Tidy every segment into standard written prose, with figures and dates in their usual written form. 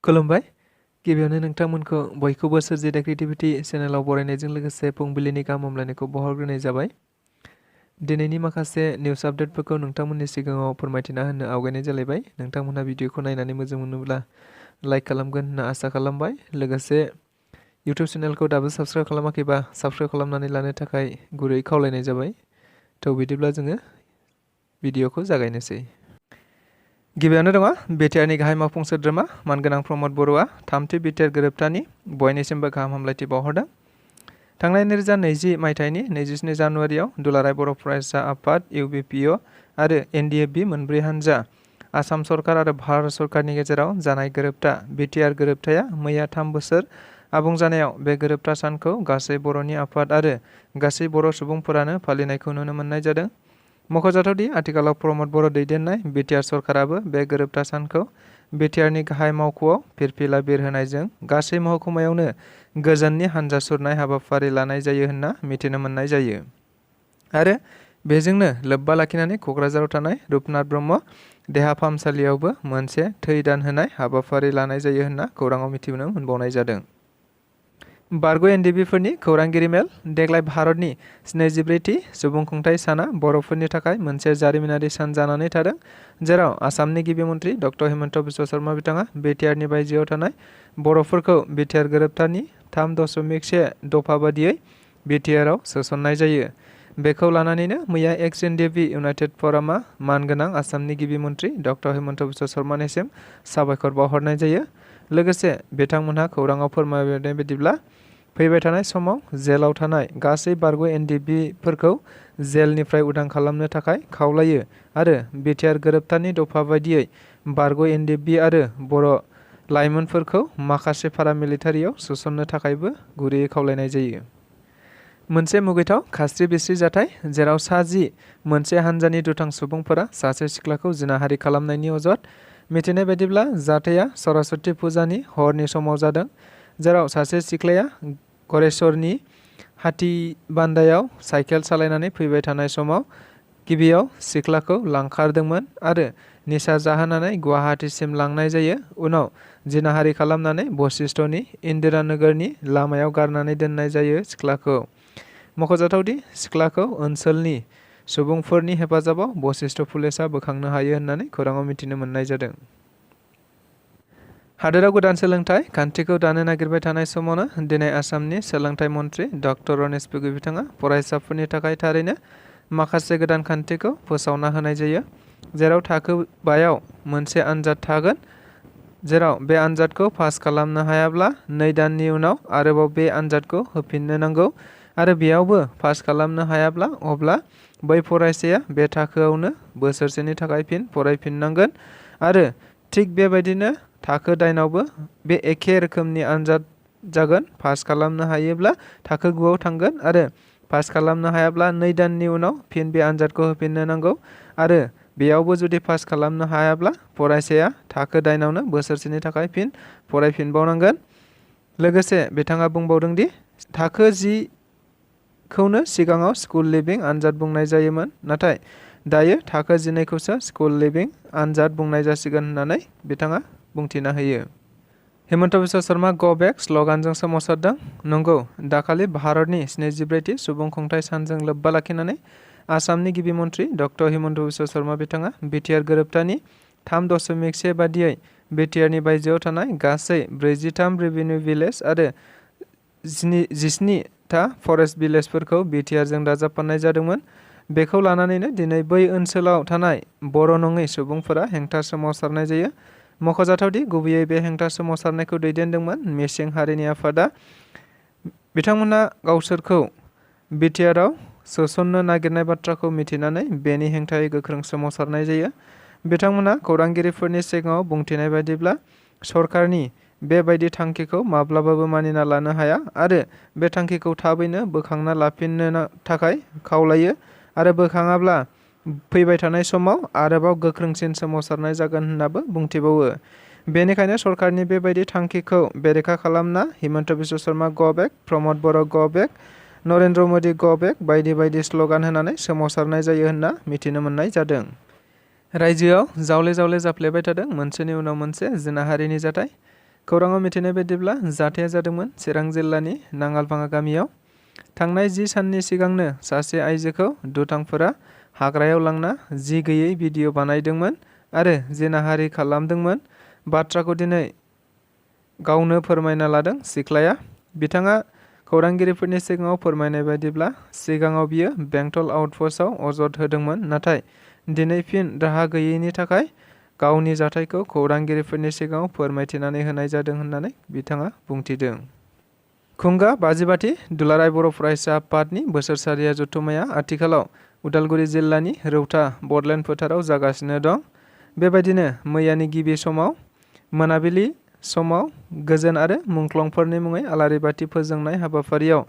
खुलुमबाय गिबियावनो नोंथांमोनखौ बयखौबो सोरजिदा क्रिएटिभिटी चेनेलाव बरायनायजों लोगोसे फुंबिलिनि गाहाम हामलायनायखौ बावहरग्रोनाय जाबाय। दिनैनि माखासे निउस आपडेटफोरखौ नोंथांमोननि सिगाङाव फोरमायथिना होनो आवगायनाय जालायबाय। नोंथांमोनहा भिडिअखौ नायनानै मोजां मोनोब्ला लाइक खालामगोन होनना आसा खालामबाय। लोगोसे इउटिउब चेनेलखौ दाबो साबस्क्राइब खालामाखैबा साबस्क्राइब खालामनानै लानो थाखाय गुरै खावलायनाय जाबाय। थ' बिदिब्ला जोङो भिडिअखौ जागायनोसै। गिबियावनो दङ BTRनि गाहाय मावफुं सोद्रोमा मानगोनां प्रमद बर'आ थामथि BTR गोरोबथानि बयनिसिमबो गाहाम हामलायथि बावहरदों। थांनाय 2020 मायथाइनि 27 जानुवारियाव दुलाराय बर' फरायसा आफाद UBPO आरो NDFB मोनब्रै हानजा आसाम सरकार आरो भारत सरकारनि गेजेराव जानाय गोरोबथा BTR गोरोबथाया मैया 3 बोसोर आबुं जानायाव बे गोरोबथा सानखौ गासै बर'नि आफाद आरो गासै बर' सुबुंफोरानो फालिनायखौ नुनो मोननाय जादों। मख'जाथावदि आथिखालाव प्रमद बर' दैदेननाय BTR सरकाराबो बे गोरोबथा सानखौ BTRनि गाहाय मावख'आव फिरफिला बिरहोनायजों गासै महकुमायावनो गोजोननि हानजा सुरनाय हाबाफारि लानाय जायो होनना मिथिनो मोननाय जायो। आरो बेजोंनो लोब्बा लाखिनानै क'क्राझाराव थानाय रुपनाथ ब्रह्म देहा फाहामसालियावबो मोनसे थै दान होनाय हाबाफारि लानाय जायो होनना खौराङाव मिथिनो मोनबावनाय जादों। बारग' NDBफोरनि खौरांगिरि मेल देग्लाय भारतनि 74थि सुबुं खुंथाइ साना बर'फोरनि थाखाय मोनसे जारिमिनारि सान जानानै थादों, जेराव आसामनि गिबि मन्त्रि डक्टर हिमन्त बिश्व शर्मा बिथाङा BTRनि बायजोआव थानाय बर'फोरखौ BTR गोरोबथानि 3.1 दफा बादियै BTRआव सोसननाय जायो। बेखौ लानानैनो मैया एक्स NDB इउनाइटेड फरामआ मानगोनां आसामनि गिबि मन्त्रि डक्टर हिमन्त बिश्व शर्मानिसिम साबायखर बावहरनाय जायो। लोगोसे बिथांमोनहा खौराङाव फोरमायनाय बायदिब्ला फैबाय थानाय समाव जेलाव थानाय गासै बारग' NDBफोरखौ जेलनिफ्राय उदां खालामनो थाखाय खावलायो आरो BTR गोरोबथानि दफा बायदियै बारग' NDB आरो बर' लाइमोनफोरखौ माखासे पारामिलिटारियाव सोसननो थाखायबो गुरैयै खावलायनाय जायो। मोनसे मुगैथाव खास्रि-बिस्रि जाथाय जेराव मोनसे हानजानि दुथां सुबुंफोरा सासे सिख्लाखौ जिनाहारि खालामनायनि अजद। मिथिनाय बायदिब्ला जाथाया सरस्वती फुजानि हरनि समाव जादों, जेराव सासे सिख्लाया गरेस्वरनि हातीबान्दायाव साइकेल सालायनानै फैबाय थानाय समाव गिबियाव सिख्लाखौ लांखारदोंमोन आरो निसा जाहोनानै गुवाहाटीसिम लांनाय जायो। उनाव जिनाहारि खालामनानै बशिष्ठनि इन्दिरानगरनि लामायाव गारनानै दोननाय जायो सिख्लाखौ। मख'जाथावदि सिख्लाखौ ओनसोलनि सुबुंफोरनि हेफाजाबाव बशिष्ठ पुलिसआ बोखांनो हायो होननानै खौराङाव मिथिनो मोननाय जादों। हादोराव गोदान सोलोंथाइ खान्थिखौ दानो नागिरबाय थानाय समावनो दिनै आसामनि सोलोंथाइ मन्त्रि डक्टर रनेश पेगु बिथाङा फरायसाफोरनि थाखाय थारैनो माखासे गोदान खान्थिखौ फोसावना होनाय जायो, जेराव थाखो 5आव मोनसे आनजाद थागोन, जेराव बे आनजादखौ पास खालामनो हायाब्ला 2 दाननि उनाव आरोबाव बे आनजादखौ होफिननो नांगौ आरो बेयावबो पास खालामनो हायाब्ला अब्ला बै फरायसाया बे थाखोआवनो बोसोरसेनि थाखाय फिन फरायफिननांगोन आरो थिग बेबायदिनो थाखो 9आवबो बे एखे रोखोमनि आनजाद जागोन। पास खालामनो हायोब्ला थाखो 9आव थांगोन आरो पास खालामनो हायाब्ला 2 दाननि उनाव फिन बे आनजादखौ होफिननो नांगौ आरो बेयावबो जुदि पास खालामनो हायाब्ला फरायसाया थाखो 9आवनो बोसोरसेनि थाखाय फिन फरायफिनबावनांगोन। लोगोसे बिथाङा बुंबावदों दि थाखो 10खौनो सिगाङाव स्कुल लिभिं आनजाद बुंनाय जायोमोन, नाथाय दायो थाखो 12खौसो स्कुल लिभिं आनजाद बुंनाय जासिगोन होननानै बिथाङा बुंथिना होयो। हिमन्त बिश्व शर्मा गो बेक स्ल'गानजों सोमावसारदों। नंगौ, दाखालि भारतनि 74थि सुबुं खुंथाइ सानजों लोब्बा लाखिनानै आसामनि गिबि मन्त्रि डक्टर हिमन्त बिश्व शर्मा बिथाङा BTR गोरोबथानि 3.1 बादियै BTRनि बायजोआव थानाय गासै 43 रेभिनिउ भिलेज आरो 17टा फरेस्ट भिलेजफोरखौ BTRजों दाजाबफानाय जादोंमोन। बेखौ लानानैनो दिनै बै ओनसोलाव थानाय बर' नङै सुबुंफोरा हेंथा सोमावसारनाय जायो। मख'जाथावदि गुबैयै बे हेंथा सोमावसारनायखौ दैदेनदोंमोन मिसिं हारिनि आफादा। बिथांमोना गावसोरखौ BTRआव सोसननो नागिरनाय बाथ्राखौ मिथिनानै बेनि हेंथायै गोख्रों सोमावसारनाय जायो। बिथांमोना खौरांगिरिफोरनि सिगाङाव बुंथिनाय बायदिब्ला सरकारनि बेबायदि थांखिखौ माब्लाबाबो मानिना लानो हाया आरो बे थांखिखौ थाबैनो बोखांना लाफिननो थाखाय खावलायो आरो बोखाङाब्ला फैबाय थानाय समाव आरोबाव गोख्रोंसिन सोमावसारनाय जागोन होननाबो बुंथिबावो। बेनिखायनो सरकारनि बेबायदि थांखिखौ बेरेखा खालामना हिमन्त बिश्व शर्मा गो बेक, प्रमद बर' गो बेक, नरेन्द्र मोदी गो बेक बायदि बायदि स्ल'गान होनानै सोमावसारनाय जायो होनना मिथिनो मोननाय जादों। रायजोआव जावले जावले जाफ्लेबाय थादों मोनसेनि उनाव मोनसे जिनाहारिनि जाथाय। खौराङाव मिथिनाय बायदिब्ला जाथाया जादोंमोन चिरां जिल्लानि नाङालभाङा गामियाव। थांनाय 10 साननि सिगांनो सासे आइजोखौ दुथांफोरा हाग्रायाव लांना जि गैयै भिडिअ बानायदोंमोन आरो जिनाहारि खालामदोंमोन। बाथ्राखौ दिनै गावनो फोरमायना लादों सिख्लाया। बिथाङा खौरांगिरिफोरनि सिगाङाव फोरमायनाय बायदिब्ला सिगाङाव बियो बेंटल आउटपस्टआव अजद होदोंमोन, नाथाय दिनै फिन राहा गैयैनि थाखाय गावनि जाथायखौ खौरांगिरिफोरनि सिगाङाव फोरमायथिनानै होनाय जादों होननानै बिथाङा बुंथिदों। खुंगा 55थि दुलाराय बर' फरायसा आफादनि बोसोरसालिया जथुम्माया आथिखालाव उदालगुरि जिल्लानि रौता बडलेण्ड फोथाराव जागासिनो दं। बेबायदिनो मैयानि गिबि समाव मोनाबिलि समाव गोजोन आरो मुंख्लंफोरनि मुङै आलारि बाथि फोजोंनाय हाबाफारियाव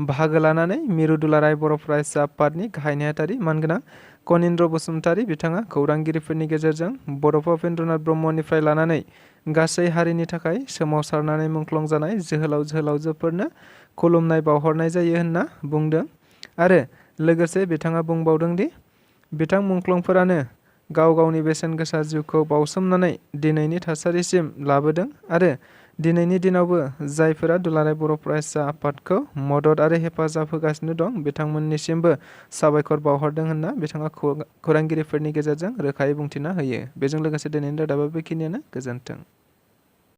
बाहागो लानानै मिरु दुलाराय बर' फरायसा आफादनि गाहाय नेहाथारि मानगोनां कनिन्द्र बसुमतारी बिथाङा खौरांगिरिफोरनि गेजेरजों बड'फा उपेन्द्रनाथ ब्रह्मनिफ्राय लानानै गासै हारिनि थाखाय सोमावसारनानै मुंख्लं जानाय जोहोलाव जोहोलावजोफोरनो खुलुमनाय बावहरनाय जायो होनना बुंदों आरो लोगोसे बिथाङा बुंबावदों दि बिथां मुंख्लंफोरानो गाव गावनि बेसेन गोसा जिउखौ बावसोमनानै दिनैनि थासारिसिम लाबोदों आरो दिनैनि दिनावबो जायफोरा दुलाराय बर' फरायसा आफादखौ मदद आरो हेफाजाब होगासिनो दं बिथांमोननिसिमबो साबायखर बावहरदों होनना बिथाङा खौरांगिरिफोरनि गेजेरजों रोखायै बुंथिना होयो। बेजों लोगोसे दिनैनि रादाबा बेखिनियानो। गोजोन्थों।